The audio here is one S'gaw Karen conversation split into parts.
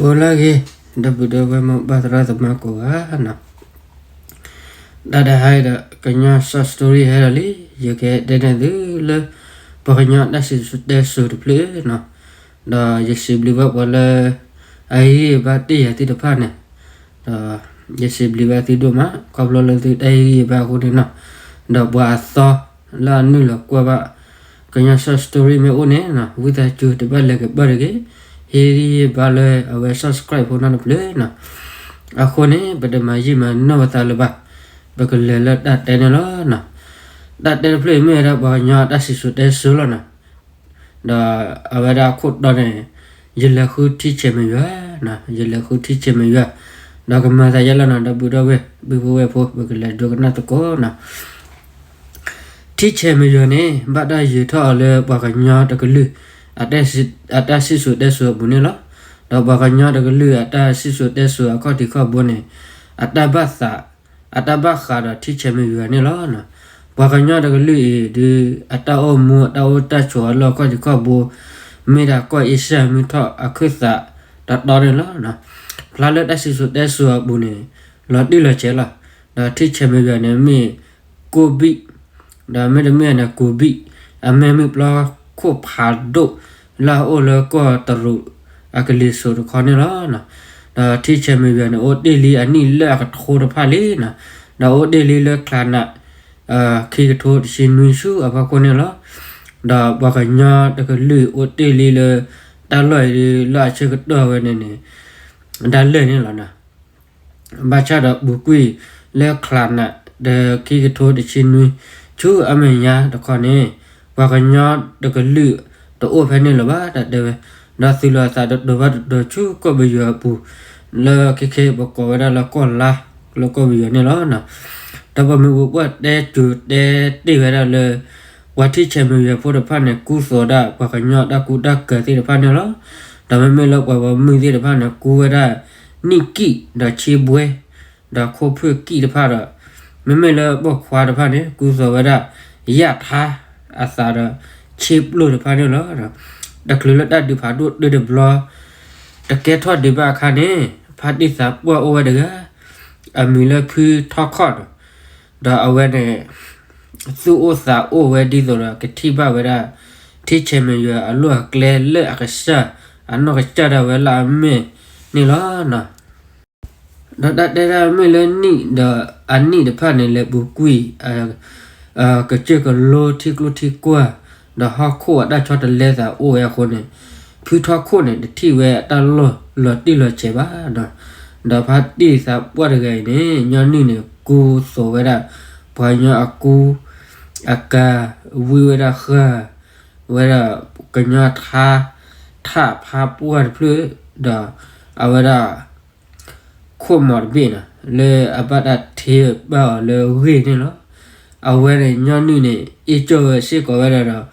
အိၣ်လၢအဂ့ၤ, ဒီပုၢ်ဒီဝဲၢ်မိၢ်ပၢ်သရၣ်သမါကိးဂၤနီၤ, တၢ်တဟါအံၤဒီး ကညီ short story ဟဲဒီးလံ, ယကတဲန့ၢ်သုလၢ ပှၤကညီတၢ်စံၣ်စိၤတဲစိၤတဖျၢၣ်နီၤ, ဒီးယစံးဘျုးဘၣ်ပှၤလၢ အဟ့ၣ်ဂံၢ်ဘါတ့ၢ်ယၤသ့ၣ်တဖၣ်န့ၣ်, ဒီးယစံးဘျုးဘၣ်သုဒိၣ်မး ခီဖျိလၢသုတၢ်ဟ့ၣ်ဂံၢ်ဘါအဃိန့ၣ်နီၤ, ဒီးပှၤအသီလၢအနုာ်လီၤကွၢ်ဘၣ် ကညီ short story မ့ၢ်အိၣ်န့ၣ်နီၤ, ဝံသးစူၤတဘၣ်လဲၤကပၢၢ်တဂ့ၤ, ဟ့ၣ်ဂံၢ်ဘါလၢအဝဲ subscribe ဖိနီတဖျၢၣ်နီၤ, အဃိန့ၣ် ပတမၤယံာ်မၤနီၢ်ပသးလၢၤဘၣ်, ပကလဲၤလၢတၢ်တဲန့ၣ်လီၤနီၤ, တၢ်တဲတဖျၢၣ်အံၤမ့ၢ်ဝဲဒၣ်ပှၤကညီတၢ်စံၣ်စိၤတဲစိၤလီၤနီၤ, ဒီးအဝဲဒၣ်အခိၣ်တီန့ၣ် ယလဲၤဃုထံဆဲးမယွၤ, ယလဲၤဃုထံဆဲးမယွၤ, ဒီးကမၤသးယဲလီၤနီၤ ဒီပုၢ်ဒီဝဲၢ် ပုၢ်ဖိဝဲၢ်ဖိ ပကလဲၤဒိကနၣ်သကိးနီၤ. ထံဆဲးမယွၤန့ၣ် ဘၣ်တၢ်ယၢၤထီၣ်အီၤလၢပှၤကညီတကလုာ် အတၢ်စံၣ်စိၤတဲစိၤအပူၤန့ၣ်လီၤ. ဒီးပှၤကညီတကလုာ်အတၢ်စံၣ်စိၤတဲစိၤအခီၣ်ထံးခီၣ်ဘိန့ၣ် အတၢ်ဘၣ်သး အတၢ်ဘၣ်ဃးဒီးထံဆဲးမယွၤန့ၣ်လီၤ. ပှၤကညီတကလုာ်အံၤဒုး အတၢ်အိၣ်မူအတၢ်အိၣ်တၢ်ဆိးအလီၢ်အခီၣ်ထံးခီၣ်ဘိ မ့ၢ်ဒၣ်ကီၢ်အ့ရှၢၣ်မုၢ်ထီၣ်အခၢၣ်သးတတီၤန့ၣ်လီၤ. ဖျါလၢတၢ်စံၣ်စိၤတဲစိၤအပူၤန့ၣ် လီၤတံၢ်လီၤဆဲးလီၤ. ဒီးထံဆဲးမယွၤန့ၣ်မ့ၢ် ကိၢ်ဘံၣ်, ဒီးမ့တမ့ၢ်န့ၣ် ကိၢ်ဘံၣ် အမ့ၢ်မုၢ်ပျီခိၣ်ဖးဒိၣ်လၢအအိၣ်လၢကီၢ်တရူးအကလံၤစိးတခီန့ၣ်လီၤ. ဒီးထံဆဲးမယွၤန့ၣ် အိၣ်တ့ၢ်လံအနံၣ်လၢအကထိတဖၣ်လံနီၤ, ဒီးအိၣ်တ့ၢ်လံလၢချါနး ခံကထိတဆံနွံဆူအဖီခိၣ်န့ၣ်လီၤ. ဒီးပှၤကညီတကလုာ်အိၣ်တ့ၢ်လံလၢ တၢ်လီၢ်အံၤလၢအဆၢကတီၢ်ဝဲန့ၣ်န့ၣ် ဒၣ်လဲာ်န့ၣ်လီၤနီၤ. ဘၣ်ဆၣ်ဒီးပူၤကွံာ်လၢချါနး ဒီးခံကထိတဆံနွံ ဆူအမဲာ်ညါတခီန့ၣ် ပှၤကညီတကလုာ်တအိၣ်ဖဲန့ၣ်လၢၤဘၣ် တၢ်တဲဝဲ, ဒီးသုးလီၤအသးတဒိးဘၣ်တဒိးဆူကီၢ်ပယီၤအပူၤ လၢခဲခဲပကိးဝဲဒၣ်လၢကီၢ်လါ လၢကီၢ်ပယီၤန့ၣ်လီၤ. ဒီးပမ့ၢ်ပှၤတဲစိၤတဲတ့ၢ်ဝဲဒၣ်လၢ ပှၤထံဆဲးမယွၤဖိတဖၣ်န့ၣ် ကူသိးဒၣ်ပှၤကညီတၢ်ကူတၢ်ကၤသ့ၣ်တဖၣ်န့ၣ်လီၤ. ဒီးမ့မ့ၢ်လၢပှၤပိာ်မုၣ်သ့ၣ်တဖၣ်န့ၣ် ကူဝဲဒၣ် နံၣ်ကံၣ်ဒီးဆ့ဘှဲ ဒီးခိၣ်ဖၢၣ်ကံၣ်တဖၣ်ဒီး မ့မ့ၢ်လၢပိာ်ခွါတဖၣ်န့ၣ် ကူသိးဝဲဒၣ် ယၣ်ထါအသးဒီး ဆ့ပျိၢ်တဖၣ်န့ၣ်လီၤ. တချုးလၢတၢ်ဒုးဖးဒိၣ်တုၤတဘျီ တကဲထီၣ်ဒံးဘၣ်အခါန့ၣ် ဖါတံၢ်သးပှၢ်အိၣ်ဝဲတဂၤ အမံၤလၢဖုထီၣ်ခီၣ်ဒီး ဒီးအဝဲန့ၣ် သူၣ်အိၣ်သးအိၣ်ဝဲဒ်သိးဒီး ကထံၣ်ဘၣ်ဝဲဒၣ် ထံဆဲးမယွၤအလီၢ်အကျဲလၢအကစၢ် အနီၢ်ကစၢ်ဒၣ်ဝဲလၢအမဲာ်န့ၣ်လီၤ. ဒီးတၢ်တဲဒၣ်မ့ၢ်လၢနံၣ်ဒီးအနံၣ်တဖၣ်န့ၣ် လဲၤပူၤကွံာ် ကစၢၢ်ကလိထံကျိထံကွၢ် ဒီးဟီၣ်ခိၣ်အတၢ်ဆီတလဲသးအိၣ်ဝဲအဃိန့ၣ် ဖုထီၣ်ခီၣ်န့ၣ် တထံၣ်ဝဲအတၢ်လီၢ်လီၤတံၢ်လီၤဆဲးဘၣ်ဒီး ဒီးဖါတံၢ်သးပှၢ်တဂၤအံၤန့ၣ် ညီနုၢ်န့ၣ် ကူသိးဝဲဒၣ် ပှၤကညီအကူ အကၤ ဝံဝဲဒၣ်ဃၢ် ဝဲဒၣ်ကညီထါ ထးဖါပှၢ်တဖျၢၣ် ဒီးအဝဲဒၣ် ခိၣ်မီၤတဘ့ၣ်နီၤ လၢအဘၣ်တၢ်ထ့ဘၣ်အီၤလၢဂ့ၢ်န့ၣ်လီၤ. အဝဲန့ၣ်ညီနုၢ်န့ၣ် အ့ၣ်ကၠီၣ်ဝဲစ့ၢ်ကီးဝဲဒၣ်ဒီး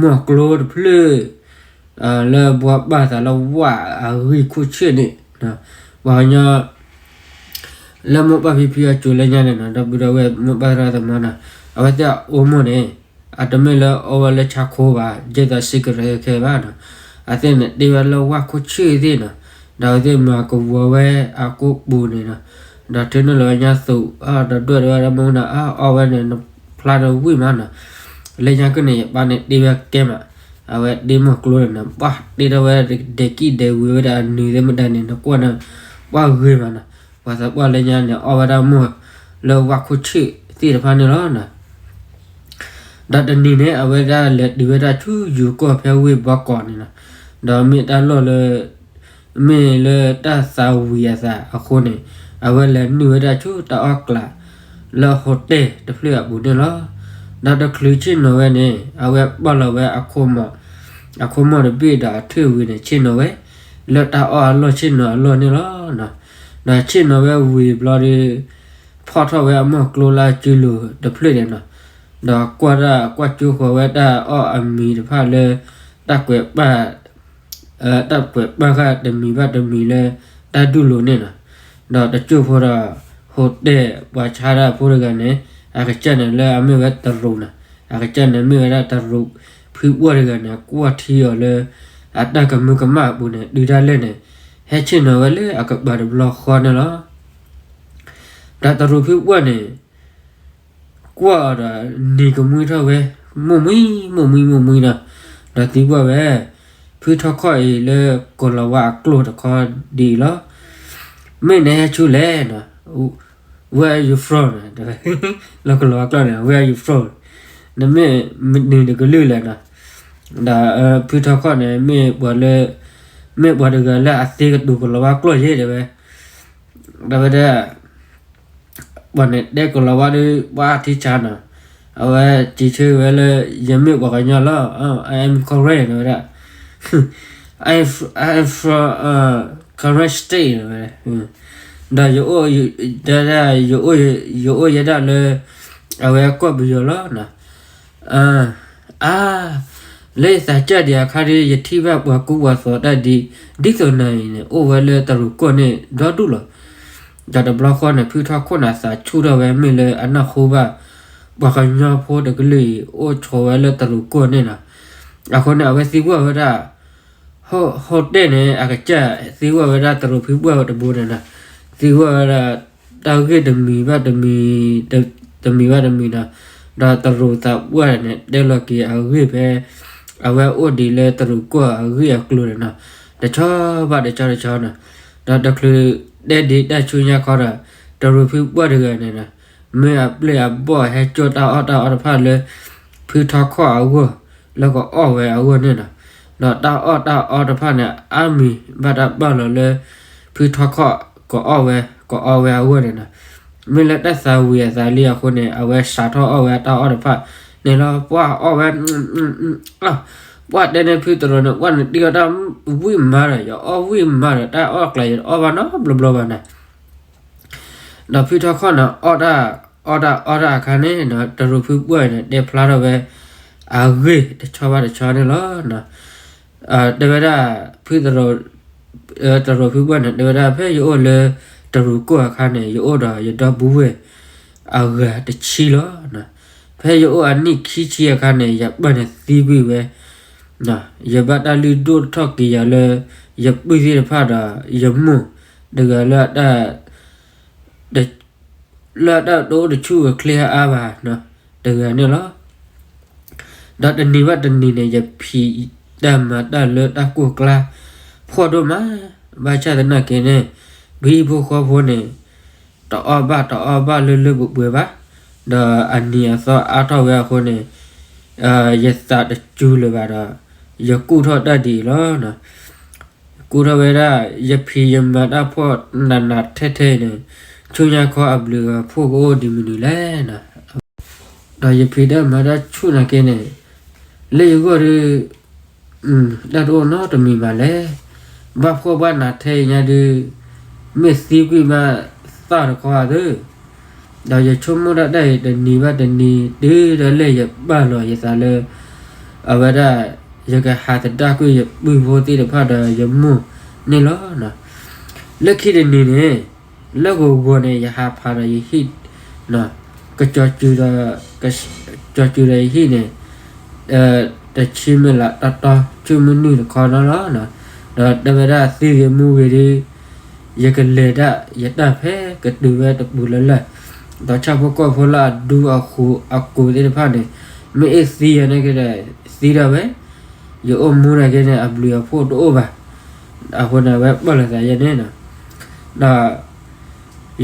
မိၢ်ကျိတဖျၢၣ် လၢဘှါဘၣ်သးလၢဝၣ်အဂံၢ်ခိၣ်ဆၢၣ်န့ၣ် ပှၤကညီ လၢမိၢ်ပၢ်ဖံဖုအစိၤလၢညါန့ၣ်နီၤ ဒီပုၢ်ဒီဝဲၢ်မိၢ်ပၢ်သရၣ်သမါနီၤ အဝဲသ့ၣ်အအိၣ်မိၢ်န့ၣ် အတမ့ၢ်လၢအီဝဲလၢဆါခိဘၣ် ယဲသိးစ့ကရၢခဲဘၣ်နီၤ အသ့ၣ်န့ၣ်တ့ဝဲလၢဝၣ်ခိၣ်ဆၢၣ်သ့ၣ်နီၤ ဒီးအဝဲသ့ၣ်မၤကဝီၤဝဲအကိာ်ပူၤန့ၣ်နီၤ ဒီးထုးန့ၢ်လီၤဝဲညါသူး ဒီးဒွဲၣ်ဒွဲၣ်ဝဲဒၣ်မုၢ်နၤ အအီဝဲန့ၣ် နဖျါတဝံၣ်မးနီၤ လၢညါကန့ၣ် ယပၢ်န့ၣ်တ့ဝဲကဲမး အဝဲတ့မိၢ်ကျိန့ၣ်နီၤ ပှၢ်တ့ထီၣ်ဝဲ ဒဲးကံၣ်ဒဲးဝံၤဝဲဒၣ်အနုၤသ့ၣ်မတၤန့ၣ် နကွၢ်န့ၣ် ပှၢ်ဂ့ၤမးနီၤ ပှၤသးပှၢ်လၢညါန့ၣ် အီဝဲဒၣ်မိၢ်လၢဝၣ်ခိၣ်ဆၢၣ်သ့ၣ်တဖၣ်န့ၣ်လီၤနီၤ ဒီးတနံၤန့ၣ် အဝဲဒၣ်လဲၤတုၤဝဲဒၣ်ဆူယိၤကီၢ်ဖဲဝ့ၢ်ဘီကီးန့ၣ်နီၤ ဒီးမ့ၢ်တၢ်လီၢ်လၢ မ့ၢ်လၢတၢ်သးဝံၤအသးအဃိန့ၣ် အဝဲလဲၤနုာ်ဝဲဒၣ်ဆူတၢ်အီၣ်ကျး လၢဟိတဲၣ်တဖျၢၣ်အပူၤန့ၣ်လီၤ. ဒီးတချုးဆ့ၣ်နီၤဝဲန့ၣ် အဝဲပာ်လီၤဝဲအခိၣ်မီၣ် အခိၣ်မီၣ်တဘ့ၣ်ဒီးအထၢၣ်ဝံၤန့ၣ် ဆ့ၣ်နီၤဝဲ လၢတၢ်အီၣ်အလီၢ်ဆ့ၣ်နီၤအလီၢ်န့ၣ်လီၤ. ဒီးဆ့ၣ်နီၤဝဲဝံၤဘျီဒီး ဖီၣ်ထီၣ်ဝဲအမိၢ်ကျိလၢအစုလိၤတဖျၢၣ်န့ၣ်နီၤ ဒီးကွၢ်တၢ်ကွၢ်ကၠိဃီၤဝဲတၢ်အီၣ်အမံၤတဖၣ်လၢ တၢ်ကွဲးပာ် တၢ်ကွဲးပာ်ဃာ်တမံၤဘၣ်တမံၤလၢ တၢ်ဒုးလိၤန့ၣ်နီၤ ဒီးတစိၢ်ဖိဒီး ဟိတဲၣ်ပှၤဆါတၢ်ဖိတဂၤန့ၣ် အကစၢ်န့ၣ်လၢအမ့ၢ်ဝဲတရူးနီၤ အကစၢ်န့ၣ်မ့ၢ်ဝဲဒၣ်တရူး ဖုပှၢ်တဂၤန့ၣ် ကွၢ်ထံအီၤလၢ အတၢ်ကမၢကမၣ်အပူၤန့ၣ် တုၤဒၣ်လဲာ်န့ၣ် ဟဲဆ့ၣ်နီၤဝဲလၢအကပၤတဘျီဃီန့ၣ်လီၤ. ဒီးတရူးဖုပှၢ်န့ၣ် ကွၢ်အီၤဒီးနံၤကမှံထီၣ်ဝဲ, မိၢ်မှံ, မိၢ်မှံ, မိၢ်မှံဒီး, ဒီးသံကွၢ်ဝဲ ဖုထီခီၣ်အံၤလၢကီၤလၤဝါအကျိာ်တခီဒ်အံၤလီၤ. မ့ၢ်နဟဲဆူလဲၣ်နီၤ, Where are you from? လၢကီၤလၤဝါကျိာ်န့ၣ် Where are you from? နမ့ၢ်မနုၤနကလုၢ်လဲၣ်နီၤ. ဒီးဖုထီခီၣ်န့ၣ် မ့ၢ်ပှၤလၢ, မ့ၢ်ပှၤတဂၤလၢအသ့ကတိၤကီၤလၤဝါကျိာ်ယဲၢ်တဲဝဲ, ဒီးဝဲဒၣ် ပှၤန့ၣ်တဲကီၤလၤဝါဒီး ပှၤထံဆါနီၤ, အဝဲစံးဆၢဝဲလၢ ယမ့ၢ်ပှၤကညီလီၤ, I am Karen ဝဲဒၣ်, I am from Karen State ဝဲ, ဒီးယအိၣ်, ဒီး ယအိၣ်ယဲဒၣ်လၢ အဝဲကီၢ်ပယီၤလီၤနီၤ. အါ, လၢယသးစၢ်ဒံးအခါဒီး ယထံၣ်ဘၣ်ပှၤကူပှၤသိးတၢ်ဒ်, ဒ်သိးနၤအံၤန့ၣ် အိၣ်ဝဲလၢတရူးကီၢ်န့ၣ်ဒီဒူၣ်လီၤ. ဒီးတဘျီဃီန့ၣ် ဖုထီခီၣ်န့ၣ် သးဆူၣ်ထီၣ်ဝဲ မ့ၢ်လၢအနၢ်ဟူဘၣ် ပှၤကညီဖိတကလုာ်အံၤ အိၣ်ဆိးဝဲလၢတရူးကီၢ်န့ၣ်လီၤ. အဃိန့ၣ် အဝဲသံကွၢ်ဝဲဒၣ် ဟိတဲၣ်န့ၣ် အကစၢ်သံကွၢ်ဝဲဒၣ်တရူးဖုပှၢ်ဝဲတဘိန့ၣ်နီၤ, သံကွၢ်ဝဲဒၣ် တၢ်ဂ့ၢ်တမံၤဘၣ်တမံၤ, တမံၤဘၣ်တမံၤနီၤ, ဒီးတရူးသးပှၢ်န့ၣ် တဲလီၤက့ၤအဂ့ၢ်ဖဲ အဝဲအိၣ်ဒံးလၢတရူးကီၢ်အဂ့ၢ်အကျိၤန့ၣ်နီၤ, တဆီဘၣ်တဆီတဆီနီၤ, ဒီးတချုးတဲဒံးတၢ်ဆူညါခီဒီး တရူးဖုပှၢ်တဂၤန့ၣ်နီၤ မ့ၢ်အပျဲၢ်အဘီၣ်ဟဲကၠီၣ်တၢ်အီၣ်တၢ်အီတဖၣ်လၢ ဖုထီခီၣ်အဂီၢ် လၢကအီၣ်ဝဲအဂီၢ်န့ၣ်နီၤ, ဒီးတၢ်အီၣ်တၢ်အီတဖၣ်န့ၣ် အါမံၤဘၣ်တၢ်ပာ်လီၤလၢ ဖုထီခီၣ်ကအီၣ်ဝဲ, ကအီဝဲအဂီၢ်န့ၣ်နီၤ, မ့ၢ်လၢတၢ်သးဝံၤအသးလံအဃိန့ၣ် အဝဲစးထီၣ်အီၣ်ဝဲတၢ်အီၣ်တဖၣ်န့ၣ်လီၤ. ပှၢ်အီၣ်ဝဲ ပှၢ်တဲန့ၢ်ဖုတရူးန့ၣ် ပှၢ်န့ၣ်တံၢ်အီၣ်တၢ်ဝံၣ်မးဒီး ယအီၣ်ဝံၣ်မးဒီး တၢ်အီၣ်ကျါယတအီၣ်ဘၣ်နီတဘျီဘျီဘၣ်နီၤ. ဒီးဖုထီခီၣ်န့ၣ် အီၣ်တၢ်, အီၣ်တၢ်အီတၢ်အခါန့ၣ်နီၤ တရူးဖုပှၢ်န့ၣ် တဲဖျါထီၣ်ဝဲ အဂ့ၢ်တဆီဘၣ်တဆီန့ၣ်လီၤ. တဲဝဲဒၣ် ဖုတရူး, တရူးဖုပှၢ်န့ၣ် တဲဝဲဒၣ် ဖဲယအိၣ်လၢတရူးကီၢ်အခါန့ၣ် ယအိၣ်ဒီးယဒီပုၢ်ဝဲၢ်အဂၤတဆံလီၤ. ဖဲယအိၣ်အနံၣ်ခံဆံအခါန့ၣ် ယပၢ်န့ၣ်သံကွံာ်ဝဲ, ယဘၣ်တၢ်လုၢ်ဒိၣ်ထီၣ်က့ၤယၤလၢ ယပုၢ်သ့ၣ်တဖၣ်ဒီး ယမိၢ်တဂၤလၢ လၢအတၢ်တအိၣ်တဆူၣ်အချ့အါအါဘၣ် တဂၤန့ၣ်လီၤ. ဒီးတနံၤဘၣ်တနံၤန့ၣ် ယဖံးတၢ်မၤတၢ်လၢတၢ်ကိၢ်ကျါ ဖှီၣ်ဒိၣ်မး, ဘၣ်ဆၣ်သနာ်က့န့ၣ် ပဟံၣ်ဖိဃီဖိန့ၣ် တအီၣ်ဘၣ်တအီၣ်ဘၣ်လၢလၢပှဲၤပှဲၤဘၣ်, ဒီးအနံၤအသီအါထီၣ်ဝဲအဃိန့ၣ် ယသးတစူၤလၢၤဘၣ်ဒီး ယကူၣ်ထီၣ်တၢ်ဒ်အံၤလီၤ. ကူၣ်ထီၣ်ဝဲဒၣ် ယဖံးယမၤတၢ်ဖှီၣ်နးနးထဲထဲအံၤန့ၣ် ဆူညါခီအဘျုးအဖှိၣ်ကအိၣ်ဒ်မနုၤလဲၣ်. ဒီးယဖံးတၢ်မၤတၢ်ဆူၣ်နာ်က့န့ၣ် လၢယဂီၢ်ဒီး တၢ်တအိၣ်နီတမံၤဘၣ်လဲၣ်. ဘၣ်ဖှီၣ်ဘၣ်နးထဲအံၤညါဒီး မ့ၢ်သံကွံာ်မးသၣ်တခီဧါသၢ ဒီးယဆိကမိၣ်ဒၣ်တၢ်အံၤတနံၤဘၣ်တနံၤ တုၤဒၣ်လဲာ်ယပာ်လီၤယသးလၢ အဝဲဒၣ် ယကဟးသဒၣ်ကွံာ်ယပုၢ်ဖိသ့ၣ်တဖၣ်ဒီးယမိၢ်န့ၣ်လီၤ. လၢခံတနံၤန့ၣ် လၢဂီၤဂီၤန့ၣ် ယဟးဖးဒီးယဟံၣ် ကကၠီၤစူၤဒီးယဟံၣ်န့ၣ် တဆံမ့ၢ်လၢတီတီဆူမုၢ်နုာ်တခီနီၤလီၤ. ဒီးတဲဝဲဒၣ်သံဂ့ၤမူဂ့ၤဒီး ယကလဲၤဒၣ်ယတၢ်ဖဲကတုၤဝဲတပူၤလၢ်လၢ်, ဒီးဆၣ်ဖိကီၢ်ဖိလၢအဒူအဃိးအကိးသ့ၣ်တဖၣ်န့ၣ် မ့ၢ်အ့ၣ်သံယၤန့ၣ်က့ဒီး သံဒၣ်ဝဲ, ယအိၣ်မူန့ၣ်က့န့ၣ် အဘျုးအဖှိၣ်တအိၣ်ဘၣ်. အဃိန့ၣ် အဝဲပာ်လီၤသးယဲန့ၣ်နီၤ, ဒီး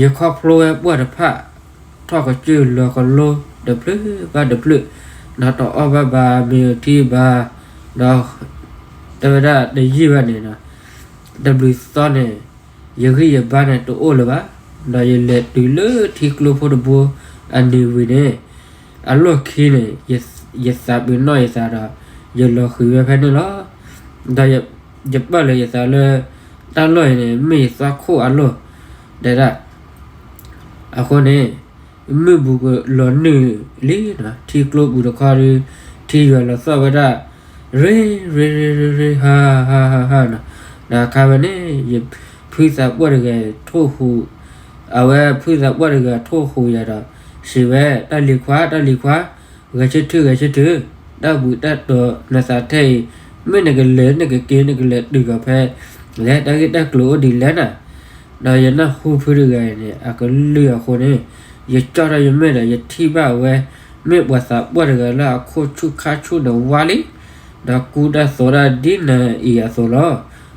ယခီဖျိဝဲပှၢ်တဖၣ် ထီၣ်ကစၢၢ်လီၤကလိတဖျၢၣ်ဘၣ်တဖျၢၣ်, ဒီးတအီၣ်ဘၣ်ဘါမ့ၤထံဘါ, ဒီး တဲဝဲဒၣ်တယံာ်ဘၣ်န့ၣ်နီၤ, တဘျုးသီန့ၣ် ယဂံၢ်ယဘါန့ၣ်တအိၣ်လၢၤဘၣ်, ဒီးယလဲၤတုၤလၢထံကျိဖိတဘိအနံၤဝံၤန့ၣ်, အလီၢ်ခံန့ၣ် ယသးပ့ၤနီၣ်ယသးဒီး ယလီၤဃံၤဝဲဖဲန့ၣ်လီၤ. ဒီးယပာ်လီၤယသးလၢ တၢ်လီၢ်အံၤန့ၣ် မ့ၢ်ယသွၣ်ခိၣ်အလီၢ်, တဲဒၣ် အဃိန့ၣ် မုၢ်ဘူးကလီၤနုာ်လံနီၤ, ထံကျိပူၤတခီဒီး ထံယွၤလီၤသီၣ်ဝဲဒၣ် ရ့ရ့ရ့ရ့ရ့ ဟါဟါဟါဟါနီၤ, ဒီးအခါဝဲန့ၣ် ယဖုသးပှၢ်တဂၤထိၣ်ဟူး, အဝဲဖုသးပှၢ်တဂၤထိၣ်ဟူးယၤဒီး စံးဝဲ တၢ်လံၤခွါ တၢ်လံၤခွါ, ဂဲၤဆၢထၢၣ် ဂဲၤဆၢထၢၣ်, တၢ်ဘှံးတၢ်တီၤနသးထဲအံၤ မ့ၢ်နကလဲၤနကက့ၤနကလဲၤတုၤကီးဖဲ လဲၤတၢ်ဂ့ၢ်တၢ်ကျိၤအိၣ်ဒ်လဲၣ်နၤ, ဒီးယနၢ်ဟူဖုတဂၤအံၤန့ၣ် အကလုၢ်အဃိန့ၣ်, ယကၠီၣ်ထီၣ်ယမဲာ်ဒီး ယထံၣ်ဘၣ်ဝဲ မ့ၢ်ပှၤသးပှၢ်တဂၤလၢအခိၣ်ဆူၣ်ခါဆူၣ်န့ၣ်ဝါလံ, ဒီးကူတၢ်သိးတၢ်ဒ်နၤအံၤအသိးလီၤ.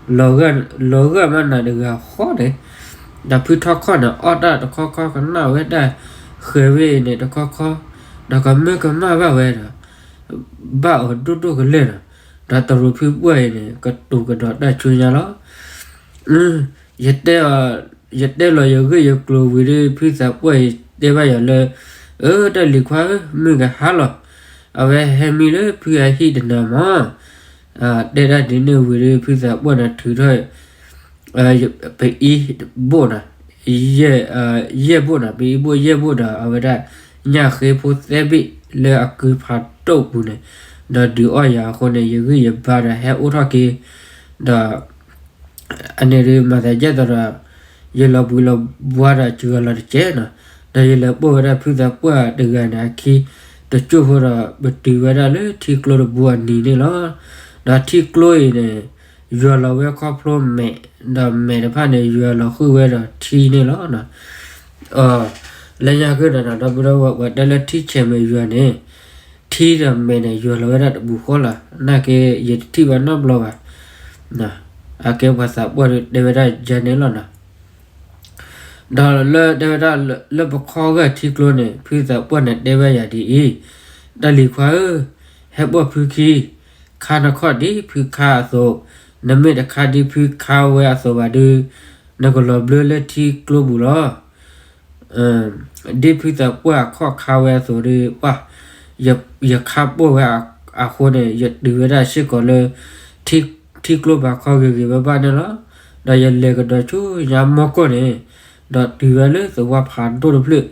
လီၤဂာ်မးနၤတဂၤဃီန့ၣ်, ဒီးဖုထီခီၣ်န့ၣ်အီၣ်တၢ်တခီခီကနၣ်ဝဲတၢ်ဃဲၤဝဲအံၤန့ၣ်တခီခီ, ဒီးကမၢကမၣ်ဘၣ်ဝဲဒီး ဘၣ်အီၤဒိၣ်ဒိၣ်ကလဲာ်ဒီး, ဒီးတရူးဖုပှၢ်အံၤန့ၣ် ကတိၤကဒီးတၢ်ဆူညါလီၤ. ယတဲအီၤ, ယတဲလီၤယဂ့ၢ်ယကျိၤဝံၤဒီး ဖုသးပှၢ်အံၤတဲဘၣ်ယၤလၢ, အၢ တၢ်လံၤခွါဧၢ, မုၢ်ကဟါလီၤ. အဝဲဟဲမံလၢဖုအဟံၣ်တနၤမး, တဲဒၣ်ဒ်န့ၣ်ဝံၤဒီး ဖုသးပှၢ်န့ၣ်ထုးထီၣ် ပအံၤဘိၣ်နီၤ, ယဲၢ်ဘိၣ်နီၤ, ပအံၤဘိၣ်ယဲၢ်ဘိၣ်ဒီး အဝဲဒၣ်ညၣ်ဃ့ဖိသၢဘ့ၣ်လၢအကုဖးဒိၣ်ပူၤန့ၣ်, ဒီးဒုးအီၣ်ယၤအဃိန့ၣ် ယဂံၢ်ယဘါဒီးဟဲအိၣ်ထီၣ်က့ၤ, ဒီး အန့ၣ်ဒုးမၤသးဒ်သိးဒီး ယလီၤဘှံးလီၤဘှါဒီးစှၤလီၤတကဲးနီၤ, ဒီးယလဲၤပိာ်ဝဲဒၣ်ဖုသးပှၢ်တဂၤန့ၣ်အခံတစိၢ်ဖိဒီး ပတုၤဝဲဒၣ်လၢထံကျိတဘိအနံၤန့ၣ်လီၤ. ဒီးထံကျိအံၤန့ၣ် ယွၤလီၤဝဲခီဖျိမဲး, ဒီးမဲးတဖၣ်န့ၣ် ယွၤလီၤဃုာ်ဝဲဒီးထံန့ၣ်လီၤ. လၢညါက့ၤဒီး ဒီပုၢ်ဒီဝဲၢ် ပှၤတဲလၢထံဆဲးမဲးယွၤန့ၣ်, ထံဒီးမဲးန့ၣ် ယွၤလီၤဝဲဒၣ်တပူၤဃီလီၤ. နာ်က့ ယတထံၣ်ဘၣ်နီတဘျီဘၣ်. အကဲပှၤသးပှၢ်ဒီးတဲဝဲဒၣ်ယၤန့ၣ်လီၤနီၤ. ဒီးလၢတဲဝဲဒၣ်လၢပခီဂာ်ထံကျိန့ၣ် ဖုသးပှၢ်န့ၣ်တဲဝဲယၤဒ်အံၤ, တၢ်လံၤခွါဧၢ, ဟဲပိာ်ဖုခံ, ခါနခီၣ်ဒ်ဖုခါအသိး, နမ့ၢ်တခါဒ်ဖုခါဝဲအသိးဘၣ်ဒီး နကလီၤဘျၢလၢထံကျိပူၤလီၤ. ဒ်ဖုသးပှၢ်အခီၣ်ခါဝဲအသိးဒီး ပှၤ ယခါပိာ်ဝဲအဃိန့ၣ် ယတုၤဝဲဒၣ်စ့ၢ်ကီးလၢ ထံကျိဘၣ်ခီဂ့ၤဂ့ၤဘၣ်ဘၣ်န့ၣ်လီၤ. ဒီးယလဲၤကဒီးဆူညါမီၢ်ကီၢ်န့ၣ်, ဒီးတုၤဝဲလၢသဝီဖးဒိၣ်တဖျၢၣ်,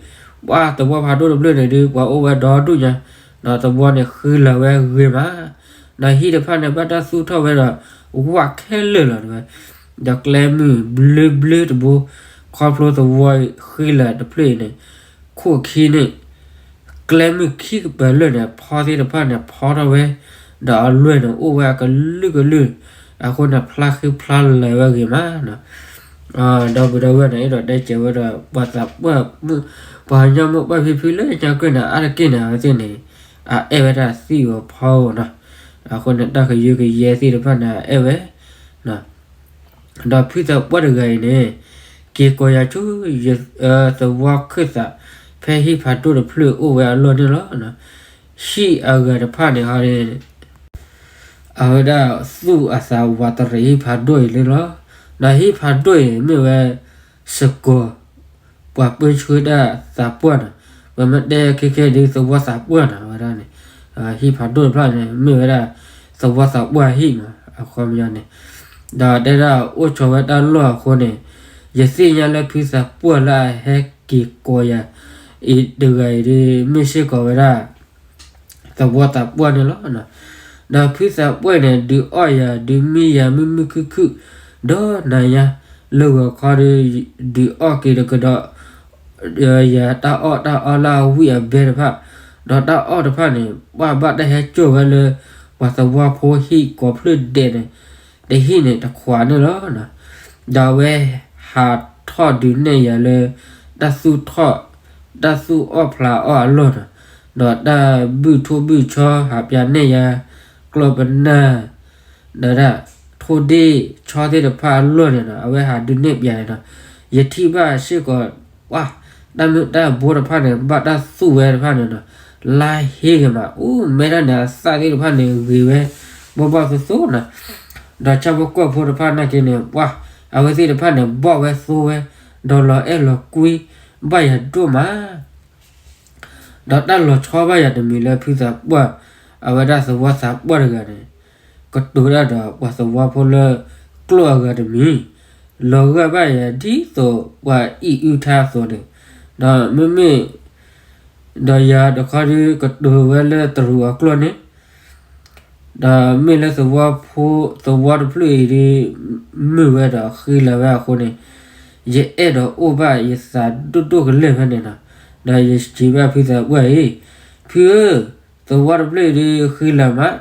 ပှၤသဝီဖးဒိၣ်တဖျၢၣ်န့ၣ်ဒီး ပှၤအိၣ်ဝဲဒီဒူၣ်ညါ, ဒီးသဝီန့ၣ်ဃံလၤဝဲဂ့ၤမး, ဒီးဟံၣ်တဖၣ်န့ၣ် ဘၣ်တၢ်သူၣ်ထီၣ်ဝဲဒီး ဝၣ်ခဲလၢာ်လီၤဝဲ, ဒီးကျဲမုၢ်ဘျၢဘျၢတဘိ, ခီဖျိသဝီဃံလၤတဖျၢၣ်အံၤန့ၣ်, ခိၣ်ခံန့ၣ် ကျဲမုၢ်ခံကပၤလၢာ်န့ၣ် ဖီသ့ၣ်တဖၣ်န့ၣ် ဖီထီၣ်ဝဲ, ဒီးအလွဲၢ်န့ၣ် အိၣ်ဝဲအကလုာ်ကလုာ်, အဃိန့ၣ် ဖျါဃံဖျါလၤဝဲဂ့ၤမးနီၤ. ဒီပုၢ်ဒီဝဲၢ်န့ၣ် အဲၣ်ဒိးတဲစၢၤဝဲဒီး ပှၤသးပှၢ်မုၣ်, ပှၤကညီမိၢ်ပှၢ်ဖံဖုလၢညါက့န့ၣ် အါတက့ၢ်န့ၣ် အဝဲသ့ၣ်န့ၣ် အအဲၣ်ဝဲဒၣ်သံၣ်ဧိၤဖီဧိၤနီၤ. အဃိန့ၣ် တၢ်ကယၢကယဲသ့ၣ်တဖၣ်န့ၣ် အအဲၣ်ဝဲ ဒီးဖုသးပှၢ်တဂၤအံၤန့ၣ် က့ၤကိးယၤဆူ သဝီခၢၣ်သး ဖဲဟံၣ်ဖးဒိၣ်တဖျၢၣ်အိၣ်ဝဲအလီၢ်န့ၣ်လီၤ. ဟံၣ်အဂၤတဖၣ်န့ၣ်ဟီန့ၣ် အဝဲဒၣ်သူၣ်အသးဝးတရံးဟံၣ်ဖးဒိၣ်အံၤန့ၣ်လီၤ. ဒီးဟံၣ်ဖးဒိၣ်အံၤမ့ၢ်ဝဲ စကိၤ ပှၤပၢဆှၢတၢ်သးပှၢ်နီၤ, ပမ့ၢ်တဲခဲခဲဒ်သဝီသးပှၢ်နီၤ အဝဲဒၣ်န့ၣ်, ဟံၣ်ဖးဒိၣ်တဖျၢၣ်န့ၣ် မ့ၢ်ဝဲဒၣ် သဝီသးပှၢ်ဟံၣ်နီၤ အခီပညီန့ၣ်, ဒီးတဲဒၣ်အိၣ်ဆိးဝဲတၢ်လီၢ်အဃိန့ၣ်, ယသ့ၣ်ညါလၢဖုသးပှၢ်လၢအဟဲက့ၤကိးယၤအံၤတဂၤအံၤဒီး မ့ၢ်စ့ၢ်ကီးဝဲဒၣ် သဝီသးပှၢ်န့ၣ်လီၤ. ဒီးဖုသးပှၢ်န့ၣ် ဒုးအီၣ်ယၤ ဒုးမံယၤမုာ်မုာ်ခုၣ်ခုၣ် ဒီးနၤညါ လၢဂီၤခီဒီး ဒုးအီၣ်က့ၤတကဒီး ယၤတၢ်အီၣ်တၢ်အီလၢအဝံၣ်အဘဲတဖၣ်, ဒီးတၢ်အီၣ်တဖၣ်န့ၣ် ပှၤဘၣ်တၢ်ဟဲစိာ်ဝဲလၢ ပှၤသဝီဖိဟံၣ်ကိးဖျၢၣ်ဒဲးန့ၣ် တဟံၣ်န့ၣ်တခွးန့ၣ်လီၤ. ဒီးအဝဲဟးထီၣ်ဒုးနဲၣ်ယၤလၢ တၢ်သူၣ်ထီၣ် တၢ်သူၣ်အီၣ်ဖျးအီၣ်အလီၢ်နီၤ, ဒီးတၢ်ဘုၣ်ထိၣ်ဘုၣ်ဆီဟးပၠးနဲၣ်ယၤ ကျီၢ်ပနၢ် ဒီးဒၣ်ထိၣ်ဒ့ၣ်ဆီသ့ၣ်တဖၣ်အလီၢ်န့ၣ်နီၤ, အဝဲဟးဒုးနဲၣ်ပၠးန့ၣ်နီၤ, ယထံၣ်ဘၣ်စ့ၢ်ကီး ပှၤ တၢ်မုၢ်တၢ်ဘိတဖၣ်န့ၣ် ဘၣ်တၢ်သူၣ်ဝဲတဖၣ်န့ၣ်နီၤ, လါဟ့ဂ့ၤမး အိၣ်မဲတၢ်န့ၣ် အသၣ်သ့ၣ်တဖၣ်န့ၣ်ဂ့ၤဝဲ ဘီၣ်ဘီၣ်သိသိနီၤ, ဒီးဆၣ်ဖိကီၢ်ဖိတဖၣ်နာ်က့န့ၣ် ပှၤ အဝဲသ့ၣ်တဖၣ်န့ၣ် ဘီၣ်ဝဲသိဝဲ ဒီးလီၤအဲၣ်လီၤကွံ ဘၣ်ယၤဒိၣ်မး ဒီးတၢ်လီၤဆီဘၣ်ယၤတမံၤလၢဖုသးပှၢ် အဝဲဒၣ်သဝီသးပှၢ်တဂၤန့ၣ် ကတိၤတၢ်ဒီးပှၤသဝီဖိလၢကျိာ်အဂၤတမံၤ, လီၤဂာ်ဘၣ်ယၤဒ်သိးပှၤအံၣ်အုၣ်ထါအသိးန့ၣ်, ဒီးမ့မ့ၢ် ဒီးယၤတခီဒီးကတိၤဝဲလၢတရူးအကျိာ်န့ၣ် ဒီးမ့ၢ်လၢသဝီဖိ သဝီတဖျၢၣ်အံၤဒီး မုာ်ဝဲဒီးဃံလၤဝဲအဃိန့ၣ်, ယအဲၣ်ဒိးအိၣ်ဘၣ်ယသးဒိၣ်ဒိၣ်ကလဲာ်ဖဲန့ၣ်နီၤ, ဒီးယစံးဘၣ်ဖုသးပှၢ်အံၤ, ဖုဧၢ, သဝီတဖျၢၣ်အံၤဒီးဃံလၤမး,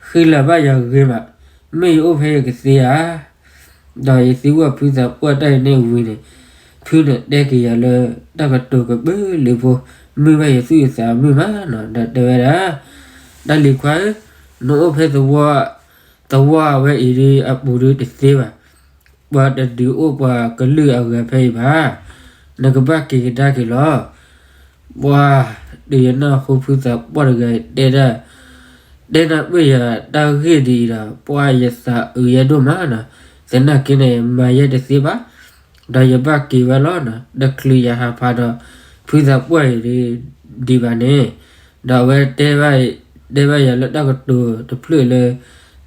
ဃံလၤဘၣ်ယၤဂ့ၤမး, မ့ၢ်ယအိၣ်ဖဲယကသ့ဧါ. ဒီးယသံကွၢ်ဖုသးပှၢ်တၢ်အံၤန့ၣ်ဝံၤန့ၣ်, ဖုန့ၣ်တဲက့ၤယၤလၢ တၢ်ကတိၤကဘုးလၢဖိ, မုာ်ဘၣ်ယသူၣ်ယသးမုာ်မးနီၤ, ဒီးတဲဝဲဒၣ်, တၢ်လံၤခွါဧၢ, နအိၣ်ဖဲသဝီ, သဝီဝဲအံၤဒ်အပူၤဒ်တသ့ဘၣ်, ပှၤတဒုးအိၣ်ပှၤကလုာ်အဂၤဖဲအံၤဘၣ်, နကဘၣ်က့ၤကဒါက့ၤလီၤ. ပှၤ, တုၤယနၢ်ဟူဖုသးပှၢ်တဂၤအံၤတဲဒၣ်, တဲနၢ်ပၢၢ်ယၤတၢ်ဂ့ၢ်ဒ်အံၤဒီး ပှၤယသးအုးယဲဒိၣ်မးနီၤ, သနာ်က့န့ၣ် မၤယဲတသ့ဘၣ်, ဒီးယဘၣ်က့ၤဝဲလီၤနီၤ, တချုးယဟးဖးဒီး ဖုသးပှၢ်အံၤဒ်ဘၣ်န့ၣ်, ဒီးအဝဲတဲဘၣ်, တဲဘၣ်ယၤလၢတၢ်ကတိၤတဖျၢၣ်လၢ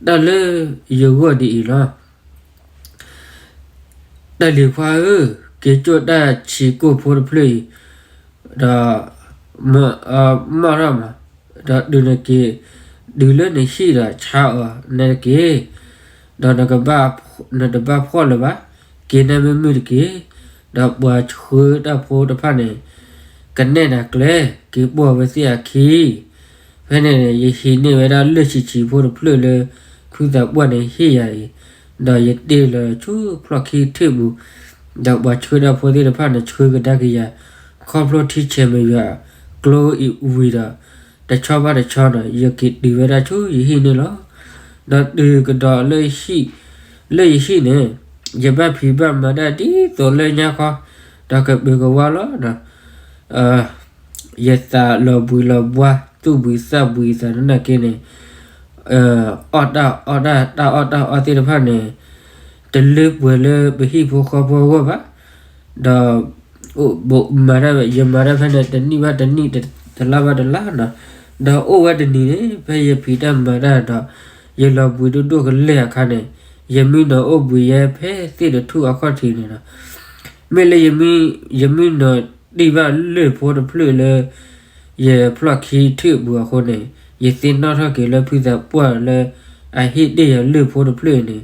တၢ်လၢယဂီၢ်ဒ်အံၤလီၤ. တၢ်လံၤခွါဧၢ, က့ၤကၠိၣ်တၢ်ဆံးကိာ်ဖိတဖျၢၣ်အံၤ, ဒီး, မီၢ်ထီၣ်မး, ဒီးတုၤနက့ၤ, တုၤလၢနဟံၣ်ဒီးဆါအီၤနဲတက့ၢ်, ဒီးနကဘၣ်, နတဘၣ်ဖှီၣ်လၢၤဘၣ်, က့ၤနဲမုာ်မုာ်တက့ၢ်, ဒီးပှၤဆှၢတၢ်ဖိတဖၣ်န့ၣ်, ကနဲၣ်နၤကျဲ, က့ၤပိာ်ဝဲသ့ၣ်အခံ ဖဲန့ၣ်န့ၣ် ယဟံးန့ၢ်ဝဲဒၣ်လၢၢ်ဆံးဆံးဖိတဖျၢၣ်လၢ ဖုသးပှၢ်န့ၣ်ဟ့ၣ်ယၤအံၤ, ဒီးယတ့ၢ်လီၤဆူဖျီၣ်ခံထၢၣ်ပူၤ, ဒီးပှၤဆှၢတၢ်ဖိသ့ၣ်တဖၣ်န့ၣ် ဆှၢကဒါက့ၤယၤ, ခီဖျိထံဆဲးမ့ၢ်ယွၤကျိအံၤဝံၤဒီး, တဆီဘၣ်တဆီဒီး ယက့ၤတုၤဝဲဒၣ်ဆူယဟံၣ်န့ၣ်လီၤ. ဒီးတုၤကဒီးလၢ လၢယဟံၣ်န့ၣ်, ယဘၣ်ဖံးဘၣ်မၤဒၣ်ဒ်သိးလၢညါခီ, ဒီးကပၢၤကဝါလီၤဒီး ယသးလီၤဘှံးလီၤဘှါ သူၣ်ဘှံးသးဘှံးသးနာ်က့န့ၣ်, အီၣ်တၢ်အီၣ်တၢ် တၢ်အီၣ်တၢ်အီသ့ၣ်တဖၣ်န့ၣ်, တလၢပှဲၤလၢပဟံၣ်ဖိဃီဖိအဂီၢ်ဘၣ်, ဒီး မၤတၢ်ဝဲ ယမၤတၢ်ဖဲန့ၣ် တနံၣ်ဘၣ်တနံၣ် တလါဘၣ်တလါနီၤ, ဒီးအိၣ်ဝဲတနံၤန့ၣ် ဖဲယဖံးတၢ်မၤတၢ်ဒီး ယလီၤဘှံးဒိၣ်ဒိၣ်ကလဲာ်အခါန့ၣ်, ယမံနီၤအိၣ်ဘှံးယဲဖဲသ့ၣ်တထူၣ်အခီၣ်ထံးန့ၣ်ဒီး, မ့ၢ်လၢ ယမံနီၤတံၢ်ဘၣ်လၢၢ်ဖိတဖျၢၣ်လၢ ယဖျီၣ်ခံထၢၣ်ပူၤအဃိန့ၣ်, ယသ့ၣ်နီၣ်ထီၣ်က့ၤလၢဖုသးပှၢ်လၢ အဟ့ၣ်တ့ၢ်ယၤလၢၢ်ဖိတဖျၢၣ်န့ၣ်,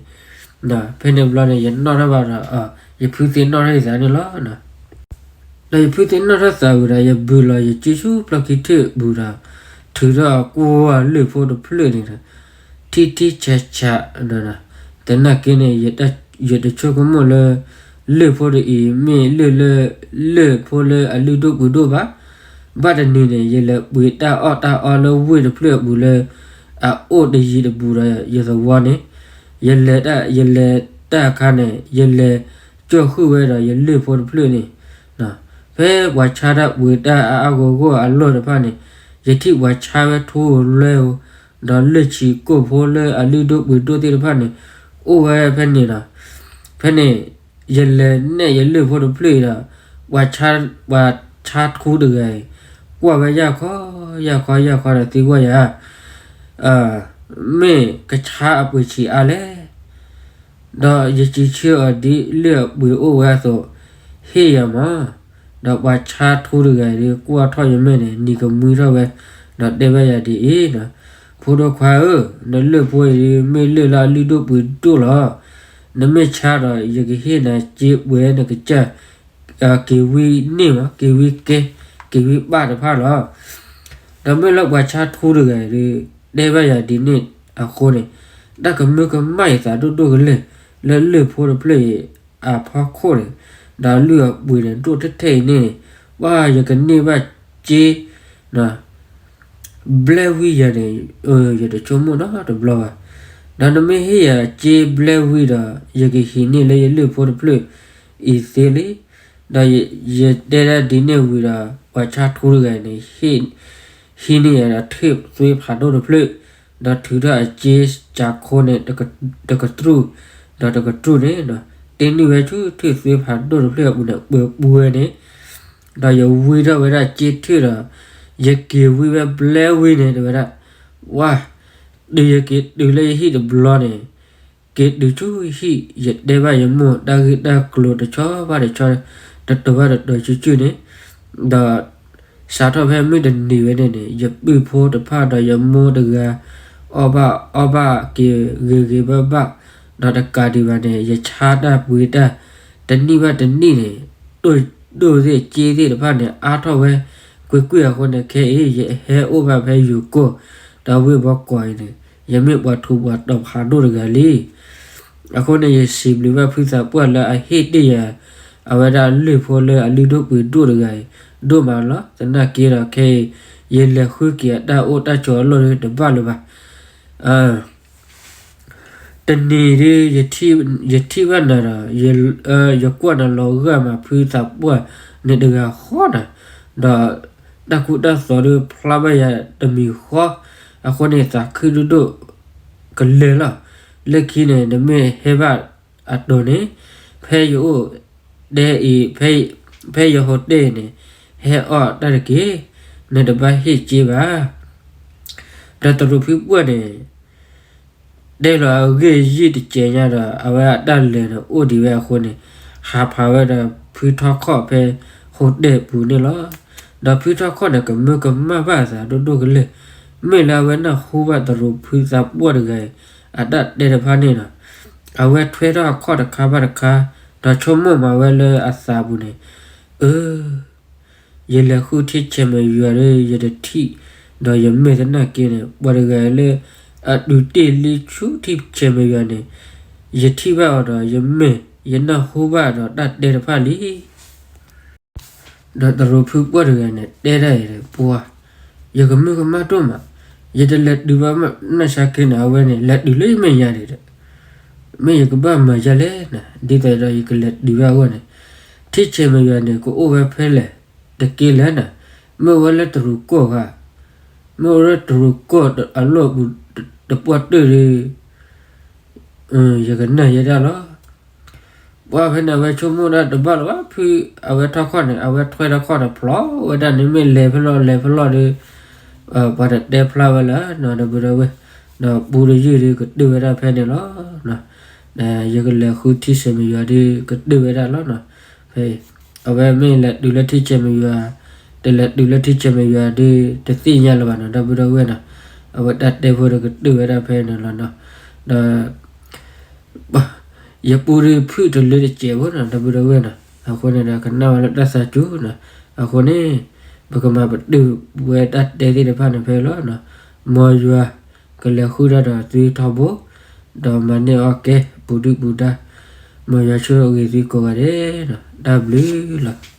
ဖဲန့ၣ်ဘျီန့ၣ် ယနီၣ်ထီၣ်ဘၣ်ဒီး ယဖုသ့ၣ်နီၣ်ထီၣ်ယသးန့ၣ်လီၤ. ဒီးယဖုသ့ၣ်နီၣ်ထီၣ်သးဝံၤဒီး ယဘုးလီၤယစုဆူဖျီၣ်ခံထၢၣ်ပူၤဒီး, ထုးထီၣ်ကွၢ်လၢၢ်ဖိတဖျၢၣ်န့ၣ်ဒီး, ထံထံဆးဆး, သနာ်က့န့ၣ် ယတဆိကမိၣ်လၢ လၢၢ်ဖိတအံၤ မ့ၢ်လၢၢ်လၢ လၢၢ်ဖိလၢအလုၢ်ဒိၣ်ပှ့ၤဒိၣ်ဘၣ်. ဘၣ်တနံၤန့ၣ် ယလဲၤပှ့ၤတၢ်အီၣ်တၢ်အီလၢဝ့ၢ်တဖျၢၣ်အပူၤလၢ အအိၣ်တယံၤတဘူးဒီးယသဝီန့ၣ်, ယလဲၤတၢ် ယလဲၤတၢ်အခါန့ၣ် ယလဲၤကၠီၣ်ဃုာ်ဝဲဒီးယလၢၢ်ဖိတဖျၢၣ်န့ၣ်, ဖဲပှၤဆါတၢ်ပှ့ၤတၢ်အါအါဂီၢ်ဂီၢ်အလီၢ်တဖၣ်န့ၣ်, ယထံၣ်ပှၤဆါဝဲထူလွဲဧိၤ, ဒီးလၢၢ်ဆံးကိာ်ဖိလၢအလုၢ်ဒိၣ်ပှ့ၤဒိၣ်သ့ၣ်တဖၣ်န့ၣ်, အိၣ်ဝဲဖဲန့ၣ်ဒီး, ဖဲန့ၣ် ယလဲၤနဲၣ်ယလၢၢ်ဖိတဖျၢၣ်အံၤဒီး, ပှၤဆါထူတဂၤအံၤ, ကွၢ်ဝဲယၢ်ခီ, ယၢ်ခီ ယၢ်ခီဒီးသံကွၢ်ယၤ, မ့ၢ်ကဆါအပှ့ၤဆံးအါလဲၣ်. ဒီးယစံးဆၢအီၤဒ်လၢၢ်အပှ့ၤအိၣ်ဝဲအသိး, ဟ့ၣ်ယၤမး, ဒီးပှၤဆါထူတဂၤအံၤဒ်ကွၢ်ထီၣ်ယမဲာ်န့ၣ် နံၤကမှံထီၣ်ဝဲ, ဒီးတဲဘၣ်ယၤဒ်အံၤ, ဖိဒိၣ်ခွါဧၢ, နလၢၢ်ဖိအံၤဒ်မ့ၢ်လၢၢ်လၢအလုၢ်ဒိၣ်ပှ့ၤဒိၣ်လီၤ. နမ့ၢ်ဆါဒီး ယကဟ့ၣ်နၤစ့ပှဲၤနကစၢ်, က့ၤဝံန့ၢ်မး က့ၤဝံကဲ, က့ၤဝံပၢ်တဖၣ်လီၤ. ဒီးမ့ၢ်လၢပှၤဆါထူတဂၤအံၤဒ် တဲဘၣ်ယၤဒ်န့ၣ်အဃိန့ၣ်, တၢ်ကမၢကမၣ်ယသးဒိၣ်ဒိၣ်ကလဲာ် လၢလၢၢ်ဖိတဖျၢၣ်အံၤအဖီခိၣ်န့ၣ်, ဒီးလုၢ်အပှ့ၤန့ၣ် ဒိၣ်ထဲထဲအံၤန့ၣ်, ပှၤယကန့ၢ်ဘၣ်စ့ ဘျဲဝံယၤန့ၣ်, ယတဆိကမိၣ်နီတဘျီဘၣ်. ဒီးနမ့ၢ်ဟ့ၣ်ယၤစ့ဘျဲဝံဒီး ယကဟံးန့ၢ်လၢယလၢၢ်ဖိတဖျၢၣ်အံၤသ့လံ. ဒီးယတဲဒၣ်ဒ်န့ၣ်ဝံၤဒီး ပှၤဆါထူတဂၤန့ၣ် ဟံးန့ၢ်ယၤဒီးထၢၣ်သွ့ဖးဒိၣ်တဖျၢၣ်, ဒီးထုးထီၣ်အစ့စးခိန့ၣ် တကတြူၢ်, ဒီးတကတြူၢ်န့ၣ်, တ့န့ၢ်ဝဲဆူထၢၣ်သွ့ဖးဒိၣ်တဖျၢၣ်အပူၤန့ၣ် ပှဲၤပှဲၤန့ၣ်, ဒီးယဝံထီၣ်ဝဲဒၣ်စ့ထၢၣ်ဒီး, ယက့ၤဝံဝဲဘျဲဝံန့ၣ် တဲဝဲဒၣ်, ဝါ, တုၤယက့ၤတုၤလၢယဟံၣ်တဘျီန့ၣ်, က့ၤတုၤဆူဟံၣ် ယတဲဘၣ်ယမိၢ်တၢ်ဂ့ၢ်တၢ်ကျိၤတဆီဘၣ်တဆီ, တတီၤဘၣ်တတီၤဆူၣ်ဆူၣ်န့ၣ်, ဒီး စးထီၣ်ဖဲမုၢ်တနံၤဝဲန့ၣ်န့ၣ် ယပုၢ်ဖိတဖၣ်ဒီးယမိၢ်တဂၤ, အီၣ်ဘၣ်အီဘၣ်က့ၤဂ့ၤဂ့ၤဘၣ်ဘၣ်, ဒီးတကးဒံးဘၣ်န့ၣ် ယဆါတၢ်ပှ့ၤတၢ်, တနံၣ်ဘၣ်တနံၣ်န့ၣ်, ဒိၣ်ဒိၣ်သ့ၣ်စ့သ့ၣ်တဖၣ်န့ၣ် အါထီၣ်ဝဲကွ့ၢ်ကွ့ၢ်အဃိန့ၣ် ခဲအံၤ ယဟဲအိၣ်ဘၣ်ဖဲယိၤကီၢ်, ဒီးဝ့ၢ်ဘီကီးအံၤန့ၣ်, ယမ့ၢ်ပှၤထူးပှၤတီၤဖးဒိၣ်တဂၤလံ. အဃိန့ၣ် ယစံးဘျုးဘၣ်ဖုသးပှၢ်လၢအဟ့ၣ်တ့ၢ်ယၤ အဝဲဒၣ်အလုၢ်ဖိလၢအလုၢ်ဒိၣ်ပှ့ၤဒိၣ်တဂၤအံၤ ဒိၣ်မးလီၤ. သနာ်က့ဒီးခဲအံၤ ယလဲၤဃုက့ၤအတၢ်အိၣ်တၢ်ဆိးအလီၢ်ဒ်တဘၣ်လၢၤဘၣ်. တနံၤဒ် ယထံၣ်ဘၣ်နၤဒီး ယကွၢ်နၤလီၤဂာ်မး ဖုသးပှၢ်န့ၣ်တဂၤဃီနၤ, ဒီးတၢ်ကူတၢ်သိးဒ်ဖျါဘၣ်ယၤတမံၤဃီ, အဃိန့ၣ်သးခုဒိၣ်ဒိၣ်ကလဲာ်လီၤ. လၢခံန့ၣ် နမ့ၢ်ဟဲဘၣ်အတီၤန့ၣ် ဖဲယအိၣ်တဲအံၤ ဖဲယဟိတဲအံၤန့ၣ် ဟဲအီၣ်တၢ်တက့ၢ်, နတဘၣ်ဟ့ၣ်စ့ဘၣ်. ဒီးတရူးဖုပှၢ်န့ၣ် တဲလီၤအဂ့ၢ်ယံာ်တစဲးညါဒီး အဝဲအတၢ်လဲၤန့ၣ်အိၣ်ဒံးဝဲအဃိန့ၣ် ဟးဖးဝဲဒီးဖုထီၣ်ခီၣ်ဖဲဟိတဲပူၤန့ၣ်လီၤ. ဒီးဖုထီၣ်ခီၣ်န့ၣ် ကမၢကမၣ်ဘၣ်အသးဒိၣ်ဒိၣ်ကလဲာ်, မ့ၢ်လၢအဝဲနၢ်ဟူဘၣ်တရူးဖုသးပှၢ်တဂၤအံၤ အတၢ်တဲတဖၣ်န့ၣ်ဒီး အဝဲထွဲထီၣ်အခီၣ်တခါဘၣ်တခါ ဒီးဆိကမိၣ်မးဝဲလၢအသးပူၤန့ၣ်, အၢ ယလဲၤဃုထံဆဲးမဲာ်ယွၤဒီး ယတထံၣ် ဒီးယမ့ၢ်သနာ်က့န့ၣ် ပှၤတဂၤလၢအဒုးတ့ၢ်လံဆူထံဆဲးမဲာ်ယွၤန့ၣ် ယထံၣ်ဘၣ်အီၤဒီး ယမ့ၢ်ယနၢ်ဟူဘၣ်ဒီးတၢ်တဲတဖၣ်လံ. ဒီးတရူးဖုပှၢ်တဂၤန့ၣ် တဲဒၣ်အံၤဒီး ပှၤ ယကမၢကမၣ်ဒိၣ်မး, ယတလဲၤတုၤဘၣ်မး နီၢ်ဆါခ့န့ၣ် အဝဲန့ၣ် လဲၤတုၤလၢယမဲာ်ညါဒံးဒီး မ့ၢ်ယကဘၣ်မၤယၤလဲၣ်နၤ, ဒ်သိးဒီးယကလဲၤတုၤဘၣ်အဂီၢ်န့ၣ် ထံဆဲးမဲာ်ယွၤန့ၣ် ကအိၣ်ဝဲဖဲလဲၣ်တက့ၢ်လဲၣ်နၤ, မ့ၢ်ဝဲလၢတရူးကီၢ်ဧါ, မ့ၢ်ဝဲလၢတရူးကီၢ်အလီၢ်ပူၤတပှၢ်တၢၢ်ဒီး ယကနၣ်ယဲဒၣ်လီၤ. ပှၤဖဲန့ၣ် အဝဲဆိကမိၣ်ဒၣ်တဘၣ်လၢၤဘၣ် ဖု အဝဲထီၣ်ခီၣ်န့ၣ် အဝဲထွဲထီၣ်ခီၣ်န့ၣ် ဖျီဝဲဒၣ်န့ၣ် မ့ၢ်လဲၤဖဲလဲၣ်လဲၤဖဲလဲၣ်ဒီး ပှၤတတဲဖျါဝဲလၢၤနီၤ ဒီပုၢ်ဒီဝဲၢ်, ဒီးပူတယုၢ်ဒီးကတၢၢ်ဝဲဒၣ်ဖဲန့ၣ်လီၤ. ယကလဲၤဃုထံဆဲးမဲာ်ယွၤဒီးကတၢၢ်ဝဲဒၣ်လီၤနီၤ. ဖဲအံၤ အဝဲမ့ၢ်လဲၤတုၤလၢထံဆဲးမဲာ်ယွၤ တလဲၤတုၤလၢထံဆဲးမဲာ်ယွၤဒီး တသ့ၣ်ညါလၢၤဘၣ်နီၤ ဒီပုၢ်ဒီဝဲၢ်နီၤ. အဝဲတၢ်တဲဖိဒီးကတၢၢ်ဝဲဒၣ်ဖဲန့ၣ်လီၤနီၤ. ဒီး ယပူဒီးဖုၣ်တလၢတစဲးဖိနီၤ ဒီပုၢ်ဒီဝဲၢ်နီၤ. အဃိန့ၣ်ဒီး ကနၣ်ဝဲလၢတၢ်သးစူၤနီၤ. အဃိန့ၣ် ပကမၤပတုာ်ဝဲတၢ်တဲသ့ၣ်တဖၣ်န့ၣ်ဖဲအံၤလီၤနီၤ. မ်ယွၤကလဲၤဃုာ်တၢ်ဒီးသုထီဘိ ဒီးမၤန့ၢ်အီၣ်ကဲပူၤဒုၣ်ပူၤဒါ, မ်ယွၤဆိၣ်ဂ့ၤသုကိးဂၤဒဲးနီၤ. တၢ်ဘျုးလီၤ.